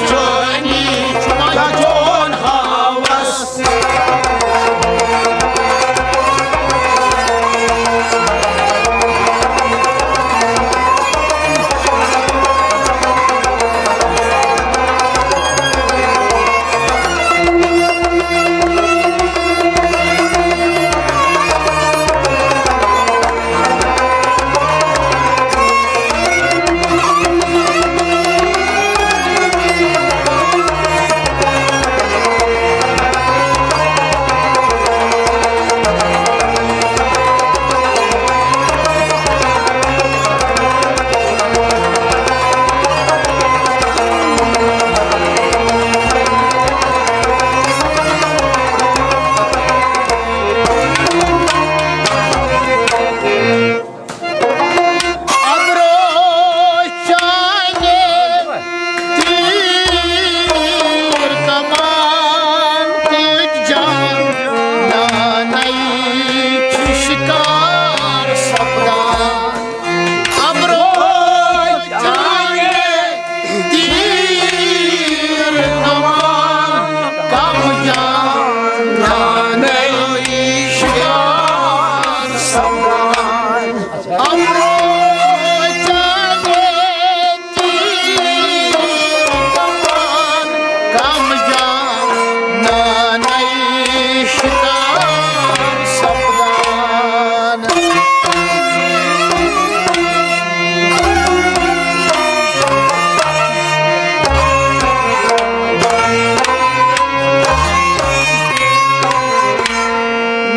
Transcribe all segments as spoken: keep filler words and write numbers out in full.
چٲنی چھُ مےٚ چون ہاوس۔ ابرو چانہِ تیٖر کمان تُج جان، نانے چھِ شکار سپدان۔ ابرو چانہِ تیٖر کمان کم جان، نانے شکار سپدان۔ ابرو چانہِ تیٖر کمان کم جان، نانے شکار سپدان۔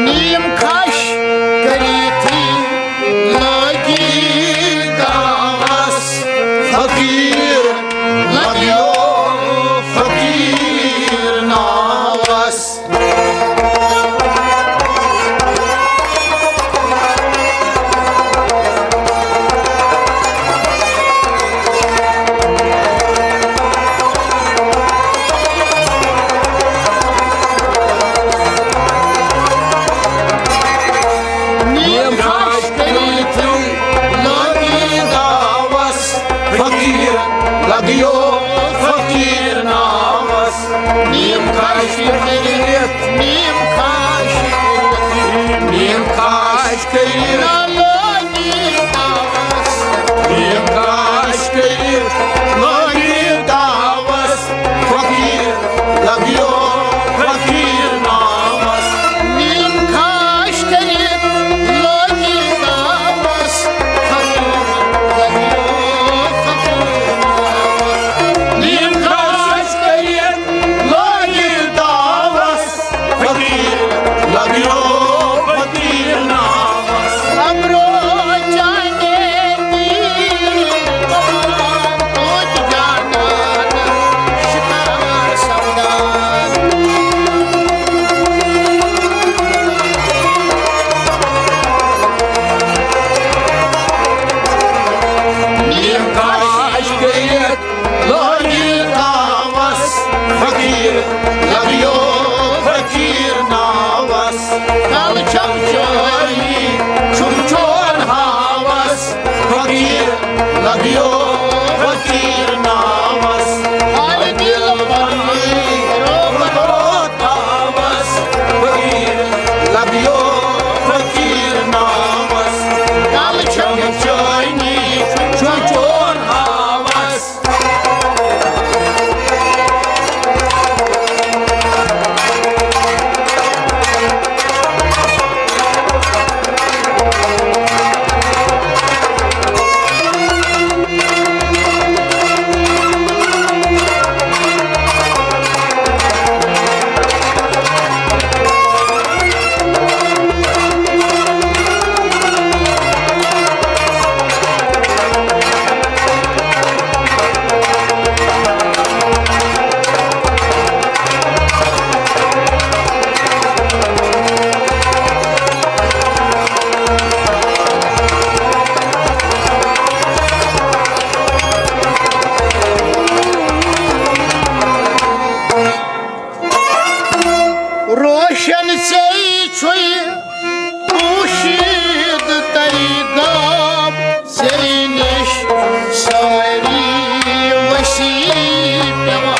نیم کھش کریتھی لگی داوس، فقیر لگیو فقیر ناوس۔ نیم کھش کریتھی لگی داوس، فقیر لگیو فقیر ناوس۔ نیم کھش کریتھ، نیم کھش کریتھ، نیم کھش کریتھ۔ نہ لگی داوس۔ نیم کھش کریتھ، لگی داوس۔ فقیر لگیو فقیر ناوس۔ نیم کھش کریتھ لگی داوس۔ فقیر لگیو فقیر ناوس۔ نیم کھش کریتھ لگی داوس۔ فقیر لگیو فقیر ناوس۔ ابرو چانہِ تیٖر کمان تُج جان، نانے شکار سپدان۔ نیم کھش کریتھ لگی داوس، فقیر لگیو فقیر ناوس۔ کل چھم چٲنی چھُم چون ہاوس، فقیر لگیو فقیر ناوس۔ حال دل بنی رو رو تاوس، فقیر لگیو فقیر ناوس۔ کل چھم چٲنی چھُم چون ہاوس۔ روشن ژے چھُے پوشیٖد تَے غاب، ژے نِش سٲری ؤسی پٮ۪وان۔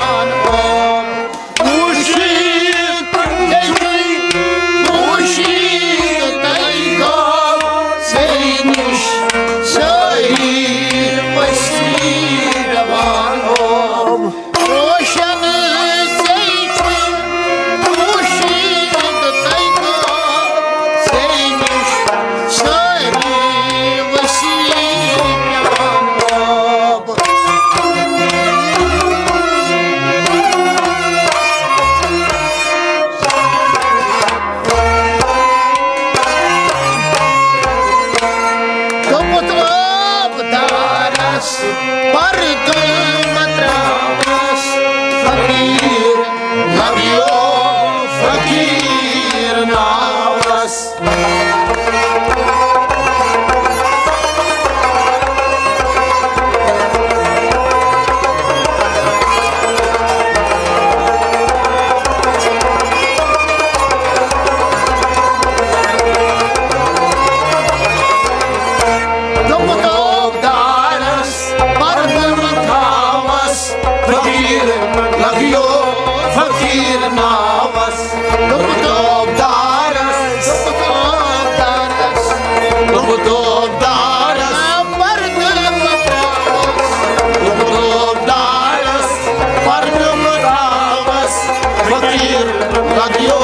لگیو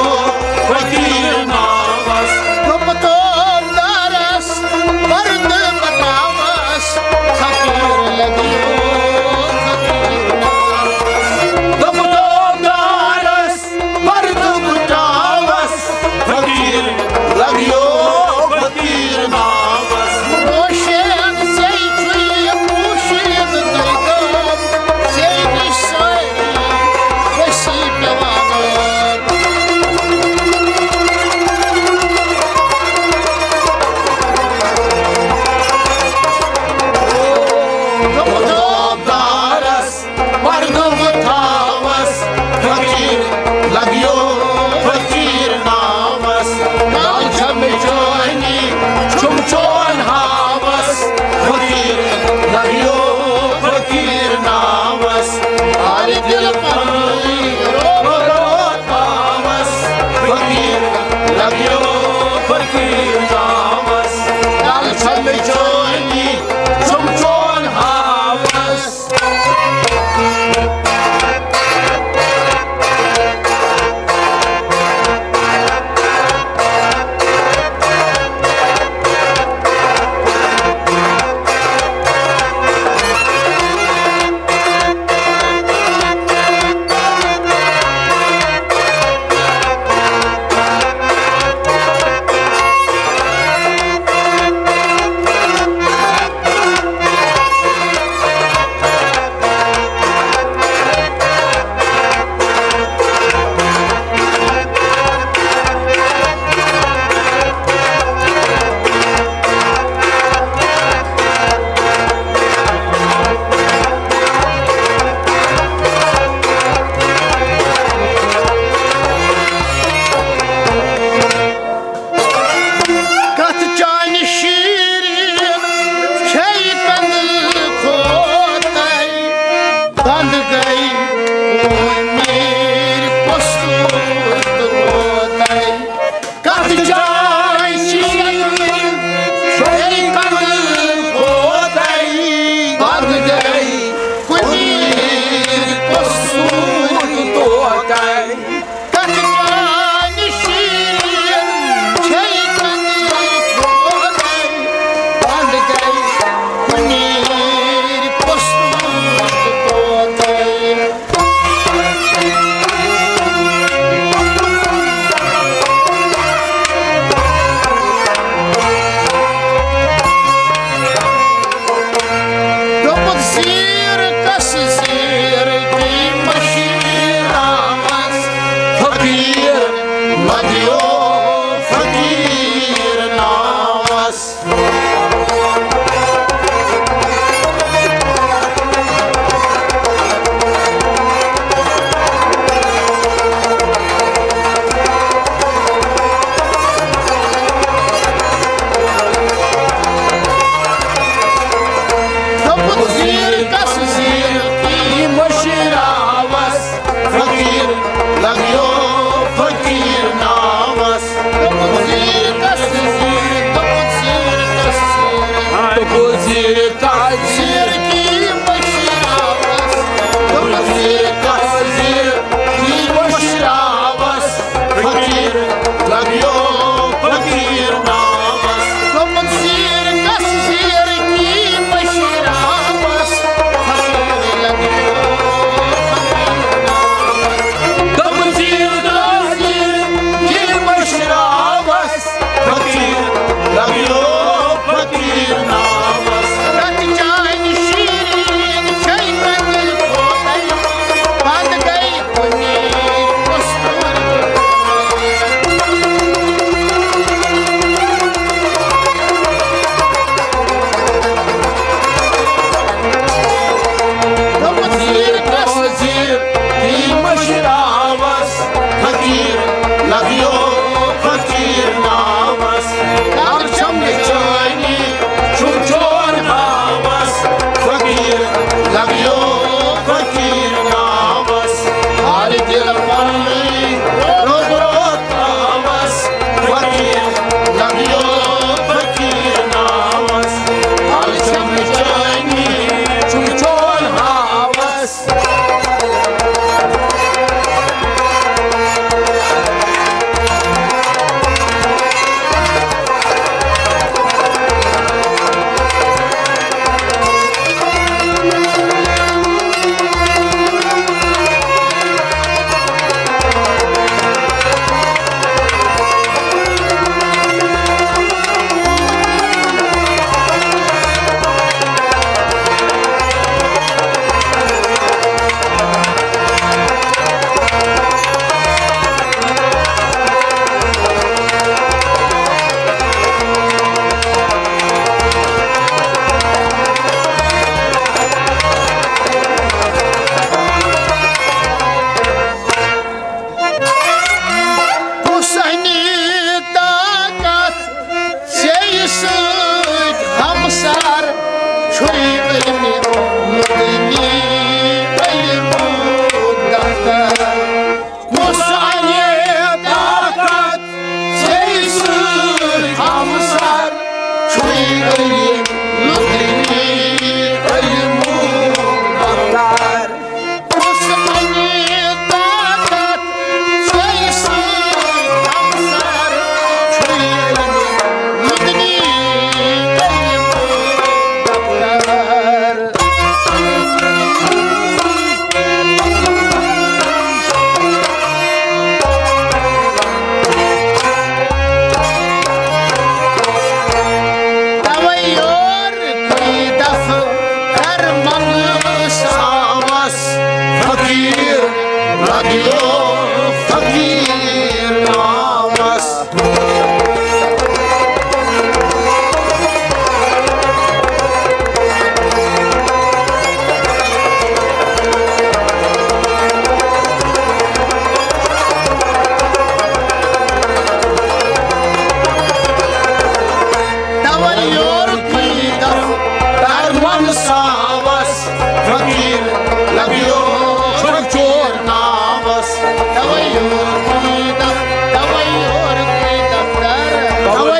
فقیر ناوس۔ دوٚپُن دارس پردٕ بٹاوس، فقیر لگیو فقیر ناوس۔ دوٚپُن دارس پردٕ بٹاوس، فقیر لگیو فقیر ناوس۔ روشن زے چھُ یہِ پوشیٖد دِلدار، زے نِش سٲری وسی پٮ۪وان۔ دارس پردٕ بہٕ تھاوس، فقیر لگیو فقیر ناوس۔ نل چھم چٲنی چھُم چون ہاوس، فقیر لگیو فقیر ناوس۔ آلہِ دِل پننی روبرو تھاوس، فقیر لگیو فقیر ناوس۔ نل چھم چٲنی چھُم چون ہاوس۔ کتھ چانہِ شیرین چھے کنٛدٕ کھوتَے، بنٛد گٔے میٲنۍ پۄستوٗر تہٕ روتَے۔ کتھ چانہِ شیرین چھے کنٛدٕ کھوتَے، بنٛد گٔے میٲنۍ پۄستوٗر تہٕ روتَے۔ کتھ چانہِ شیرین چھے کنٛدٕ کھوتَے، بنٛد گٔے کُنیٖر پۄستوٗر تہٕ طوطے۔ دوٚپُکھ زیٖر کس زیٖر کی مشیٖر آمس، فقیٖر مدیو فقیٖر ناوس۔ دوٚپُکھ زیٖر کس زیٖر کی مشیٖر آوس، فقیٖر لگیو فقیٖر ناوس۔ دوٚپُکھ زیٖر کس زیٖر، دوٚپُکھ زیٖر کس زیٖر۔ دوٚپُکھ زیٖر کس زیٖر کی مشیٖر آوس۔ دوٚپُکھ زیٖر کس زیٖر کی مشیٖر آوس۔ فقیٖر لگیو فقیٖر ناوس۔ دوٚپُن زیٖر کس زیٖر کی مشیٖر آوس، فقیٖر لگیو فقیٖر ناوس۔ دوٚپُن زیٖر کس زیٖر کی مشیٖر آوس، فقیٖر لگیو فقیٖر ناوس۔ کتھ چانہِ شیرین چھے کنٛدٕر کھوتَے، بنٛد گٔے کُنی پۄستوٗر۔ دوٚپُن زیٖر کس زیٖر کی مشیٖر آوس، فقیٖر لگیو فقیٖر ناوس۔ کل چھم چٲنی چھُم چون ہاوس، فقیٖر لگیو فقیٖر ناوس۔ حال دِل پننُے روبرو تھاوس، فقیٖر لگیو فقیٖر ناوس۔ حال چھم چٲنی چھُم چون ہاوس۔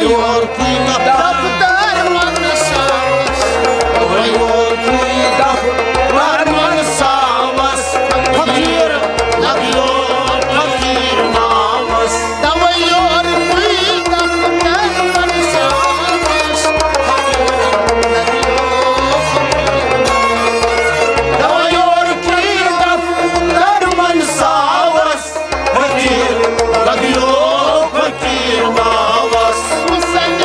یور کُے دفتر من ساوس، یور کُے دفتر من ساوس، فقیر لگیو فقیر ناوس۔ دوے یور کُے دفتر من ساوس، فقیر لگیو فقیر ناوس۔ دوے یور کُے دفتر من ساوس، فقیر لگیو فقیر ناوس۔ حسین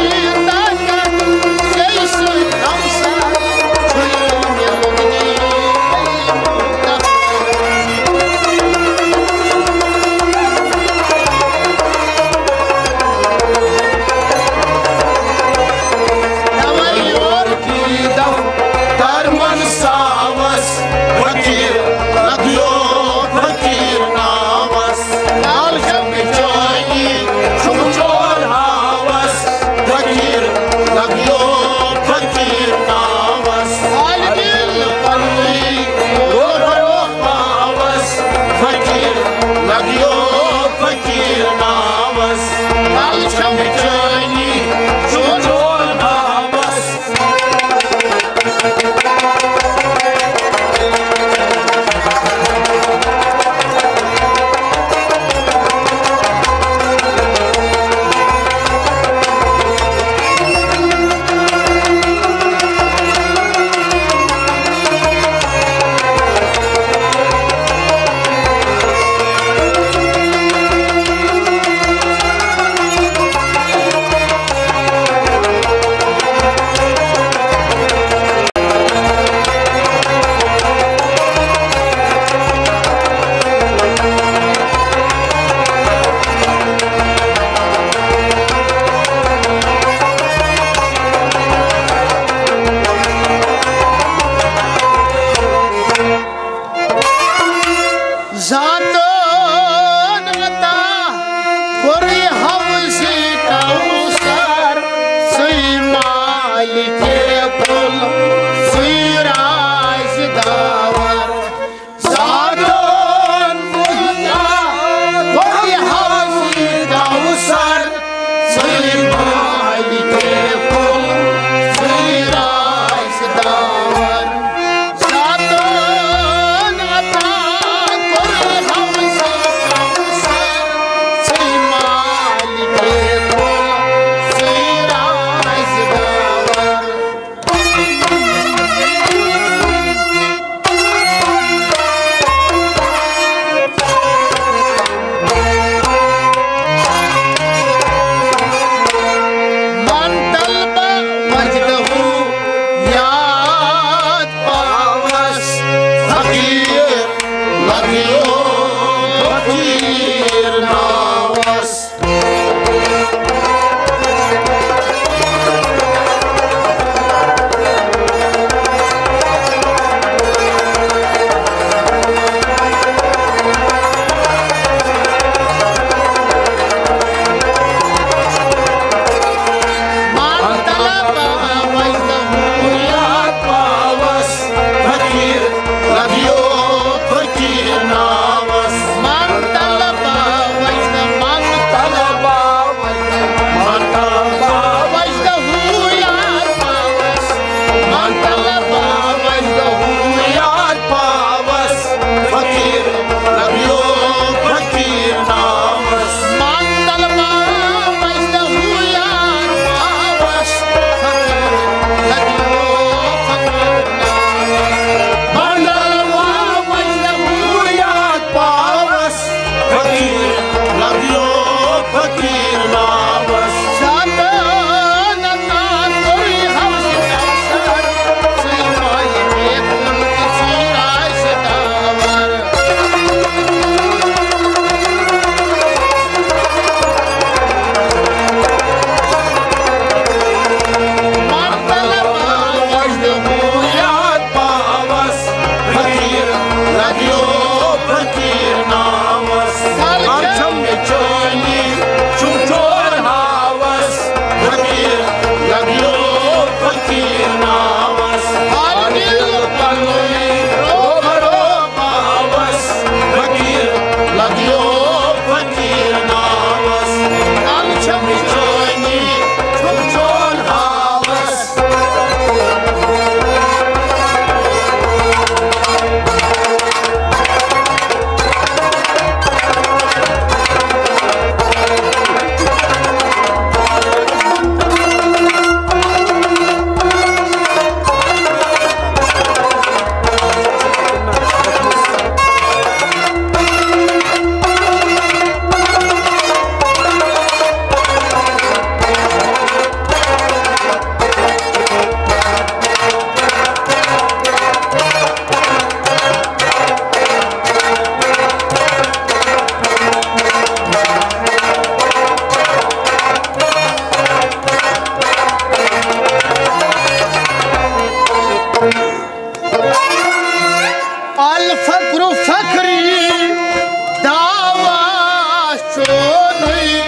چونُے،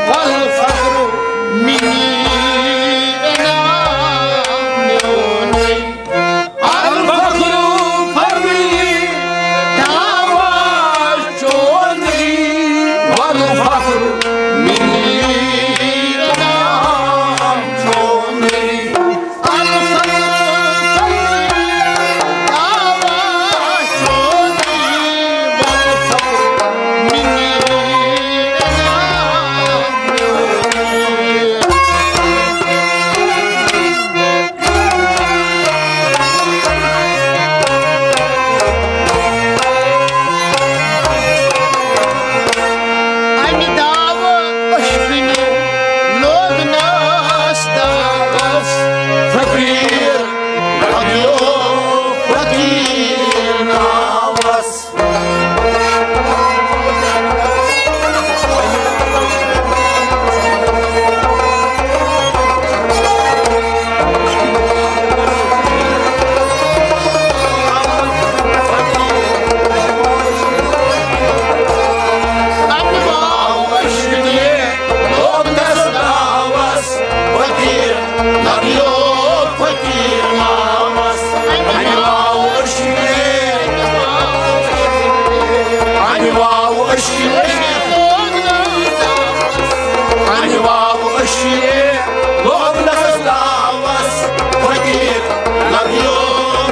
والفخر منی انعام میونُے۔ الفخر فخری دعویٰ چونُے، والفخر منی انعام چونُے۔ امہِ دعوٕ ٲشکہٕ نہِ لوگنس دعوس، فقیٖر لگیو فقیٖر ناوس۔ فقیٖر لگیو فقیٖر ناوس۔ امہِ واو ٲشکہٕ نہِ، امہِ واو ٲشکہٕ نہِ، امہِ واو ٲشکہٕ نہِ لوگنس دعوس۔ فقیٖر لگیو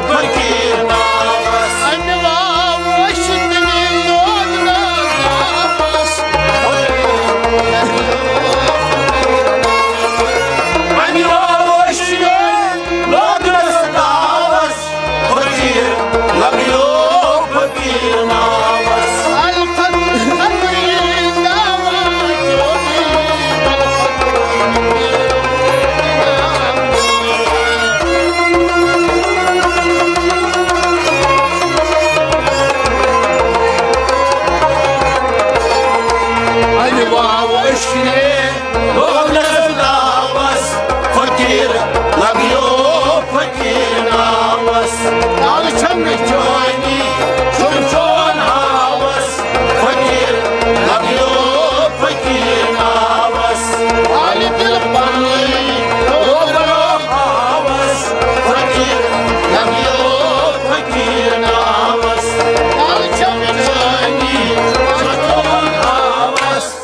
فقیٖر ناوس۔ امہِ واو ٲشکہٕ نہِ لوگنس دعوس۔ امہِ واو ٲشکہٕ نہِ لوگنس دعوس۔ فقیٖر لگیو فقیٖر ناوس۔ الفقر فقیٖر دعویٰ چونُے، الفقر امہِ واو ٲشکہٕ نہِ لوگنس دعوس۔ فقیٖر لگیو فقیٖر ناوس۔ کالہٕ چھَم نہٕ چٲنی، چھُم چون ہاوس۔ فقیٖر لگیو فقیٖر ناوس۔ حالہِ دِل پنٕنۍ لوگنو ہاوس۔ فقیٖر لگیو فقیٖر ناوس۔ کالہٕ چھَم نہٕ چٲنی، چھُم چون ہاوس۔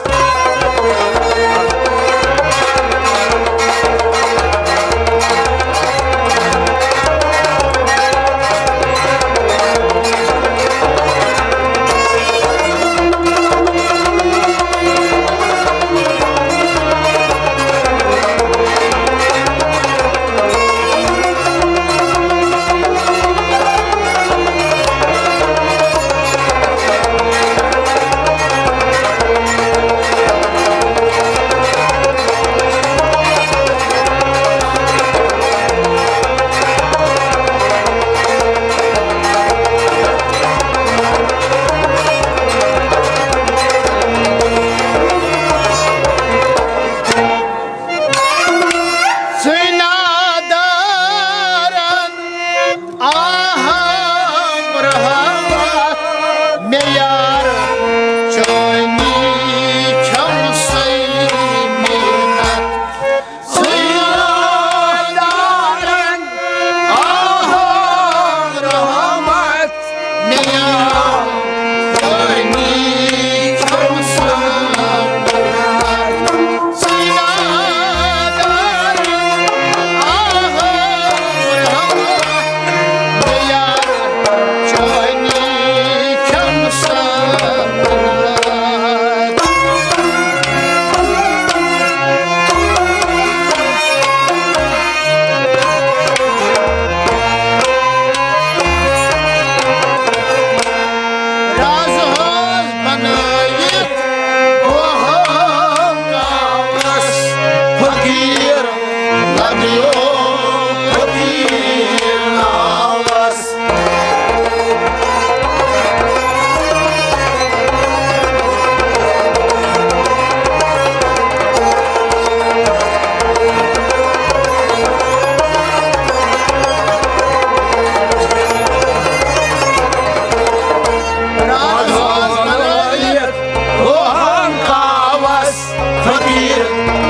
فقیٖر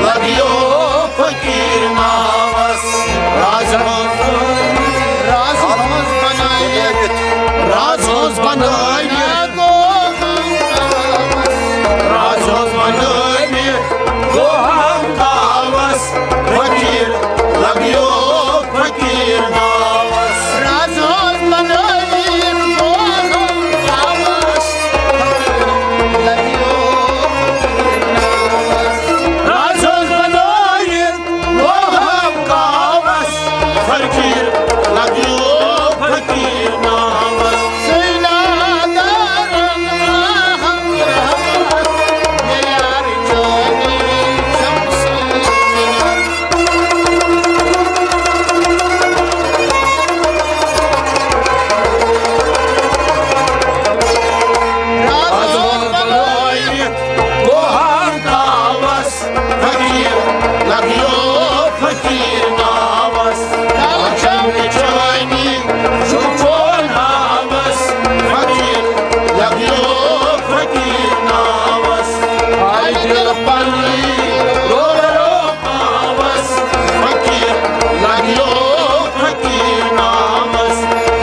لگیو فقیٖر ناوس۔ راز ہٲنٛز، راز ہٲنٛز بنٲوِتھ، راز ہٲنٛز بنٲوِتھ، راز ہٲنٛز بنٲوِتھ گوٚو ہم تاوس۔ فقیٖر لگیو فقیٖر ناوس۔ راز ہٲنٛز بنٲوِتھ گوٚو ہم تاوس۔ فقیٖر لگیو فقیٖر ناوس۔ راز ہٲنٛز بنٲوِتھ گوٚو ہم کاوس، فقیٖر لگیو فقیٖر ناوس۔ سُے نادارن آہم رحمت، یار چٲنی شمسہٕ مِنت۔ راز ہٲنٛز بنٲوِتھ گوٚو ہم تاوس۔ فقیٖر لگیو فقیٖر ناوس۔ کلہٕ چھم چٲنی چھُ چون ہاوس۔ فقیٖر لگیو فقیٖر ناوس۔ آے دِل پننی رو رو پاوس۔ فقیٖر لگیو فقیٖر ناوس۔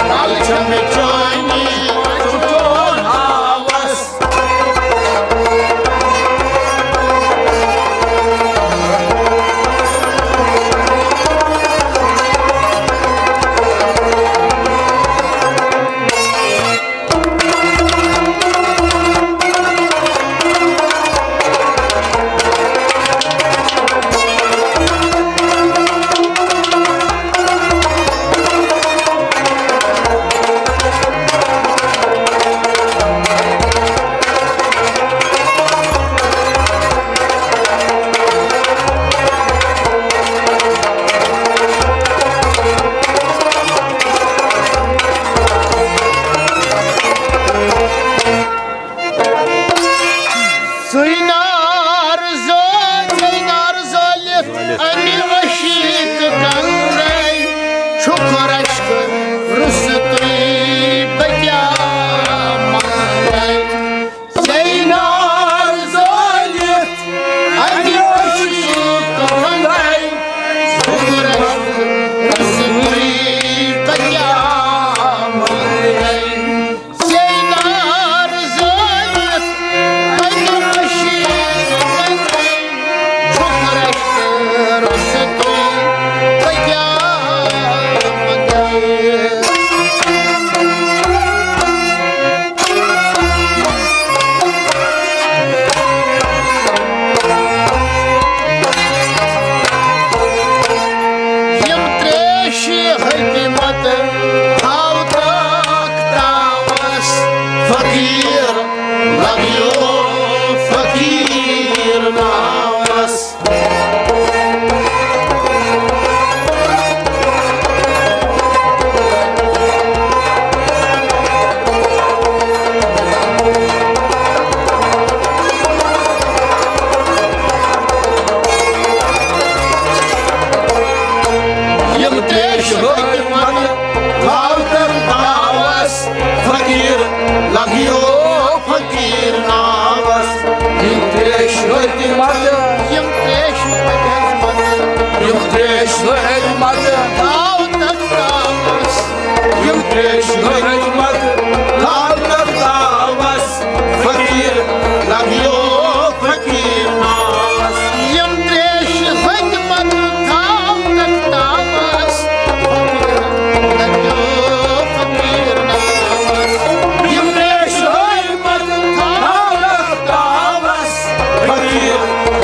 کلہٕ چھم چٲنی چھُ چون ہاوس۔ سُے نار زٲلِتھ، سُے نار زٲلِتھ، اَنہِ عشیٖق کنگرے، چھُکھ رشکہٕ رُستُے بہٕ کیٛاہ منگے۔ سُے نار زٲلِتھ، اَنہِ عشیٖق کنگرے، چھُکھ رشکہٕ رُستُے بہٕ کیٛاہ منگے۔ سیدار زٲلِتھ، اَتہِ رشیٖد زَنگَے، چھُکھ رشتہٕ رُستُے، بہٕ کیٛاہ وَنہٕ؟ یِم ترٛیشہِ حکمت تھاو تک تاوس، فقیٖر لگیو فقیٖر ناوس۔ یِم ترٛیشہِ حٲکِم وَنہٕ تھاو تَن تاوَس، فقیٖر لَگیو فقیٖر ناوَس۔ یِم ترٛیشہِ حٲکِم وَنہٕ، یِم ترٛیشہِ حٲکِم وَنہٕ، یِم ترٛیشہِ حٲکِم وَنہٕ تھاو تَن تاوَس۔ یِم ترٛیشہِ حٲکِم وَنہٕ تھاو تَن تاوَس، فقیٖر لَگیو فقیٖر ناوَس۔ یِم ترٛیشہِ حٲکِم وَنہٕ تھاو تَن تاوَس، فقیٖر لَگیو فقیٖر ناوَس۔ یِم ترٛیشہِ حٲکِم وَنہٕ تھاو تَن تاوَس، فقیٖر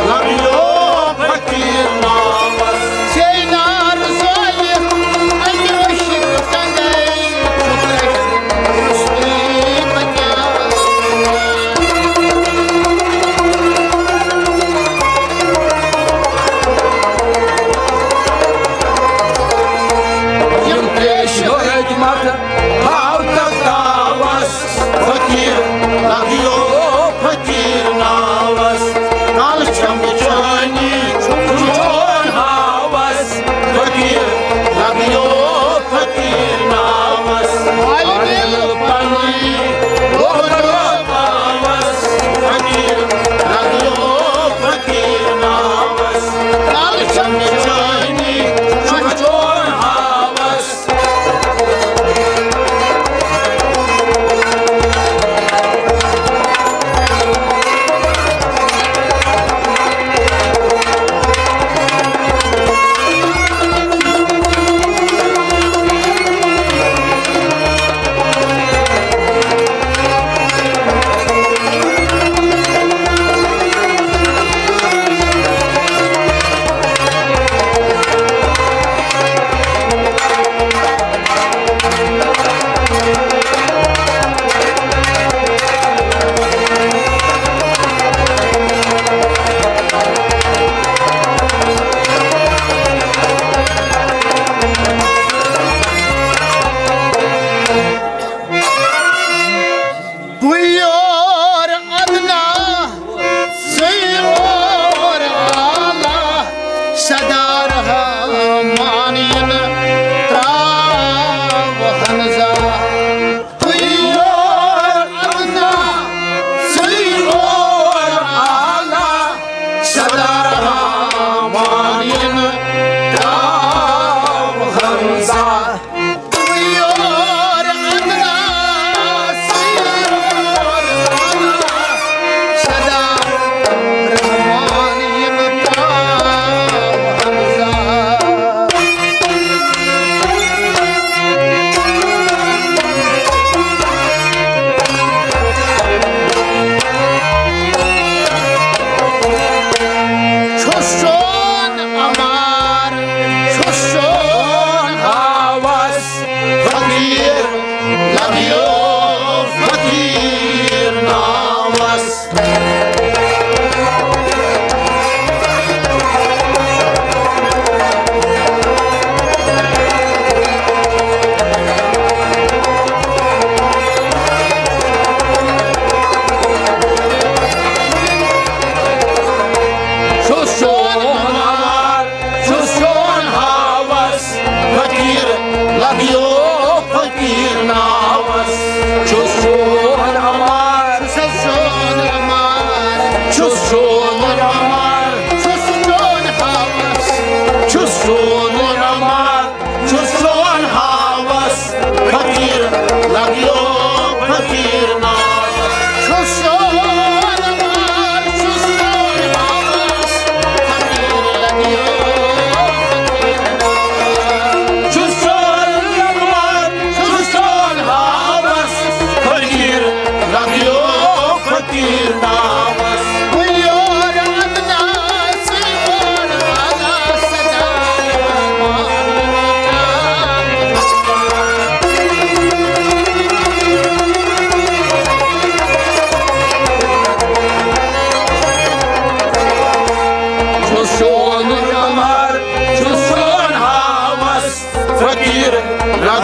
That